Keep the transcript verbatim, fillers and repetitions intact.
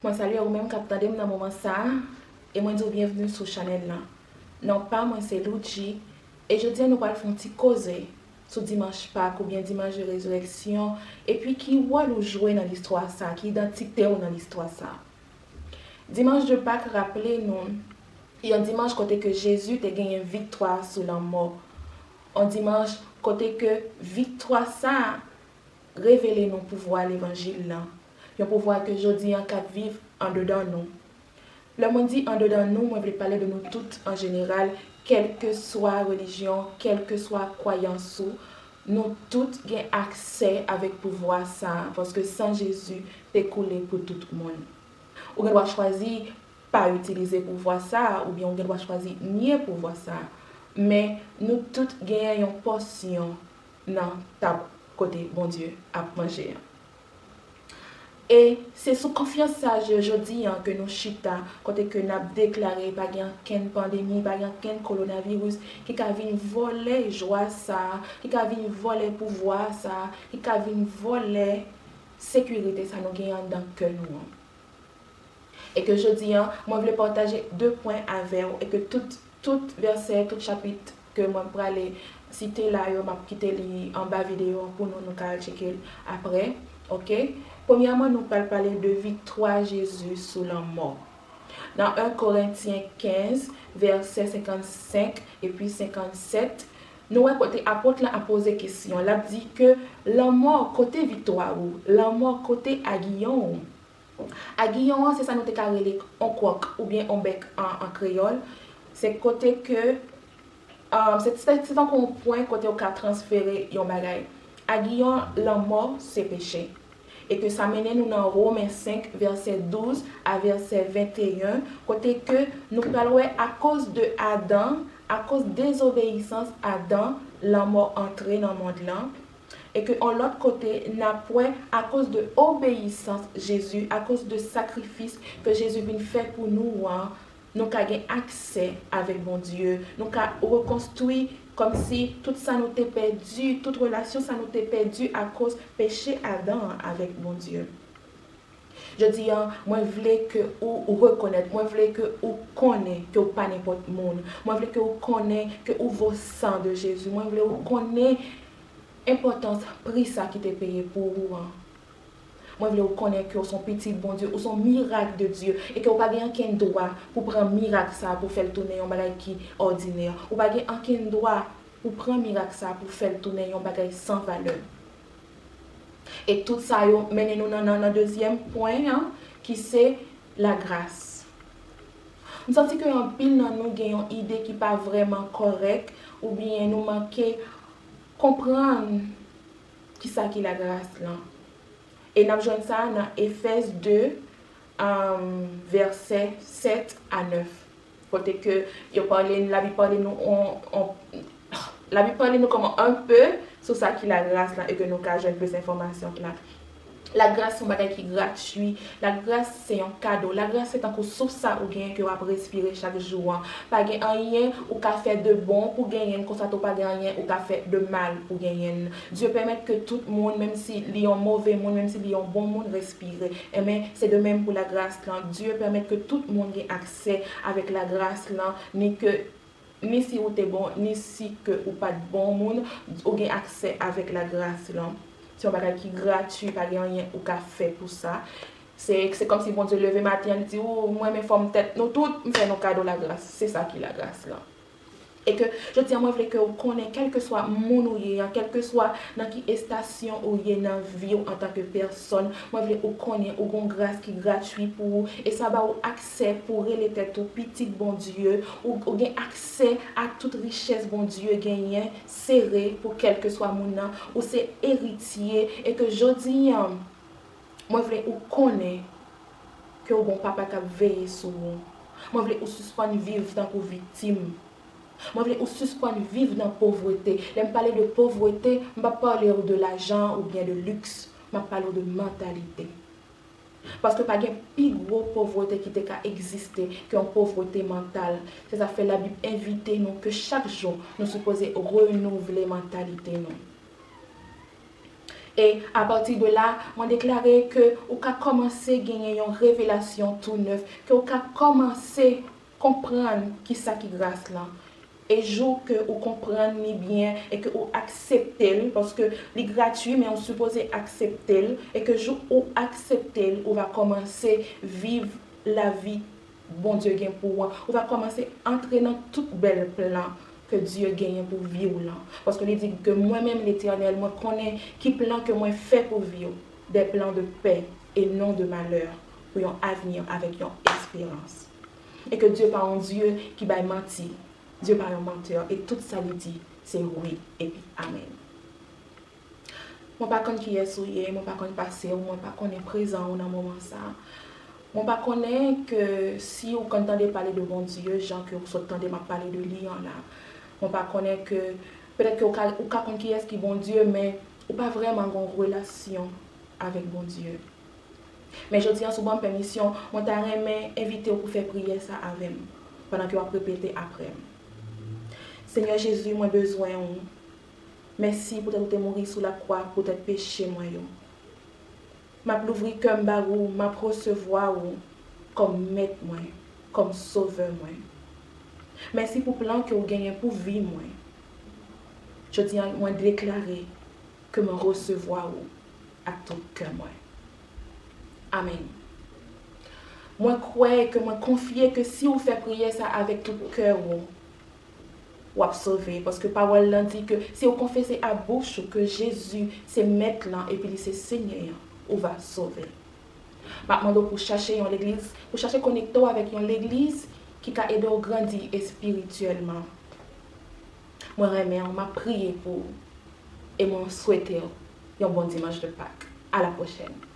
Mwen salye ou menm k ap tande m nan moman sa a, e mwen di w byenvni sou chanèl lan. Non pa mwen se Loudji, e jodi a nou pral fè yon ti koze sou dimanch Pak oubyen dimanch de rezirèksyon, epi ki wòl ou jwe nan listwa sa, ki idantite w nan listwa sa. Dimanch de Pak raple nou yon dimanch kote ke Jezi te genyen viktwa sou lanmò. Yon dimanch kote ke viktwa sa a revele nou pouvwa levanjil lan, yon pouvwa ke jodi an k ap viv andedan nou. Lè mwen di andedan nou, mwen vle pale de nou tout an jeneral, kèlkeswa relijyon, kèlkeswa kwayans ou, nou tout gen aksè avèk pouvwa sa a, paske san Jezi te koule pou tout moun. Ou gen dwa chwazi pa itilize pouvwa sa a, oubyen ou gen dwa chwazi nye pouvwa sa a. Men nou tout genyen yon pòsyon nan tab kote Bondye ap manje an. E se sou konfyans sa a, je, jodi an ke nou chita, kote ke n ap deklare pa gen ankenn pandemi, pa gen ankenn kowonaviris ki ka vin vòlè jwa sa a, ki ka vin vòlè pouvwa sa a, ki ka vin vòlè sekirite sa nou genyen anndan kè nou an. E ke jodi an, mwen vle pataje de pwen avè w, e ke tout, tout vèsè, tout chapit ke mwen prale site la yo, m ap kite li anba videyo an pou nou, nou ka al tcheke l apre, oke? Premyèman, nou pral pale de viktwa Jezi sou lanmò. Nan en Korentyen kenz, vèsè senkannsenk epi senkannsèt, nou wè kote apot la ap poze kesyon. L ap di ke, "Lanmò, kote viktwa ou? Lanmò, kote agiyon ou?" Agiyon an, se sa nou te ka rele on kwòk oubyen on bèk an, an kreyòl. Se kote ke, um, se, se, se tankou yon pwen kote w ka transfere yon bagay. Agiyon lanmò, se peche. E ke sa mennen nou nan Women senk, vèsè douz a vèsè venteyen, kote ke nou pral wè akoz de Adan, akoz dezobeyisans Adan, lanmò antre nan mond lan. E ke yon lòt kote, n ap wè, akoz de obeyisans Jezi, akoz de sakrifis ke Jezi vin fè pou nou an, nou ka gen aksè avèk Bondye, nou ka rekonstwi kòmsi tout sa nou te pèdi, tout relasyon sa nou te pèdi akoz peche Adan an avèk Bondye. Jodi a, mwen vle ke ou, ou rekonèt, mwen vle ke ou konnen ke ou pa nenpòt moun. Mwen vle ke ou konnen ke ou vo san de Jezi. Mwen vle ou konnen enpòtans pri sa ki te peye pou ou an. Mwen vle ou konnen ke ou se yon pitit Bondye, ou se yon mirak de Dye, e ke ou pa gen ankenn dwa pou pran mirak sa pou fè l tounen yon bagay ki òdinè. Ou pa gen ankenn dwa pou pran mirak sa pou fè l tounen yon bagay san valè. E tout sa yo mennen nou nan, nan, nan dezyèm pwen an, ki se lagras. M santi ke anpil nan nou gen yon ide ki pa vrèman kòrèk, oubyen nou manke konprann kisa ki lagras lan. E n ap jwenn sa nan Efèz de, um, vèsè sèt a nèf. Kote ke yo pale, Labib pale nou on, on, Labib pale nou kòman un peu sou sa ki lagras lan e ke nou ka jwenn plis enfòmasyon la. Lagras se yon bagay ki gratui. Lagras se yon kado. Lagras se tankou souf sa ou genyen ke w ap respire chak jou an. Pa gen anyen ou ka fè de bon pou genyen l, konsa tou pa gen anyen ou ka fè de mal pou genyen l. Dye pèmèt ke tout moun, menm si li yon move moun, menm si li yon bon moun, respire. Enben, se de menm pou lagras lan. Dye pèmèt ke tout moun gen aksè avèk lagras lan, ni ke, ni si ou te bon, ni si ke ou pa t bon moun, ou gen aksè avèk lagras lan. Se yon bagay ki gratui, pa gen anyen ou ka fè pou sa. Se, se kòmsi Bondye leve maten an, li di, "Ou, mwen renmen fòm tèt nou tout, m fè nou kado lagras." Se sa ki lagras lan. E ke, jodi a, mwen vle ke ou konnen, kèlkeswa moun ou ye an, kèlkeswa nan ki estasyon ou ye nan vi w antanke pèsòn, mwen vle ou konnen ou gon gras ki gratui pou ou, e sa ba ou aksè pou rele tèt ou pitit Bondye, ou, ou gen aksè a tout richès Bondye genyen, sere pou kèlkeswa moun nan, ou se eritye, e ke jodi a, mwen vle ou konnen ke ou gon papa k ap veye sou ou. Mwen vle ou sispann viv tankou viktim. Mwen vle ou sispann viv nan povrete. Lè m pale de povrete, m p ap pale w de lajan oubyen de liks. M ap pale w de mantalite. Paske pa gen pi gwo povrete ki te ka egziste ke yon povrete mantal. Se sa k fè Labib envite nou ke chak jou nou sipoze renouvle mantalite nou. E apati de la, mwen deklare ke ou ka kòmanse genyen yon revelasyon tou nèf, ke ou ka kòmanse konprann kisa ki gras lan. E jou ke ou konprann li byen e ke ou aksepte l, paske li gratui, men ou sipoze aksepte l, e ke jou ou aksepte l, ou va kòmanse viv lavi Bondye gen pou ou an. Ou va kòmanse antre nan tout bèl plan ke Dye genyen pou vi w lan. Paske li di ke mwen menm, Letènèl, mwen konnen ki plan ke mwen fè pou vi w, des plans de paix et non de malheur, pou yon avni avèk yon esperans. E ke Dye pa yon Dye ki bay manti. Dye pa yon mantè, e tout sa li di, se wi epi amèn. Mwen pa konn kiyès ou ye, mwen pa konn pase w, mwen pa konnen prezan ou nan moman sa. Mwen pa konnen ke si ou konn tande pale de Bondye, jan ke ou sot tande m ap pale de li an la. Mwen pa konnen ke, petèt ke ou ka, ou ka konn kiyès ki Bondye, men ou pa vrèman gen yon relasyon avèk Bondye. Men jodi an, si w ban m pèmisyon, mwen ta renmen envite w pou fè priyè sa avè m, pandan ke w ap repete apre m. Senyè Jezi, mwen bezwen w. Mèsi poutèt ou te mouri sou lakwa poutèt peche mwen yo. M ap louvri kè m ba ou, m ap resevwa ou kòm mèt mwen, kòm sovè mwen. Mèsi pou plan ke w genyen pou vi mwen. Jodi an, mwen deklare ke mwen resevwa ou ak tout kè mwen. Amèn. Mwen kwè ke mwen konfye ke si ou fè priyè sa avèk tout kè ou, w ap sove, paske pawòl lan di ke si ou konfese a bouch ou ke Jezi se Mèt lan epi li se Senyè an, ou va sove. M ap mande w pou chache yon legliz, pou chache konekte w avèk yon legliz ki ka ede w grandi espirityèlman. Mwen renmen w, m ap priye pou ou, e mwen swete w yon bon dimanch de Pak. A la pwochèn.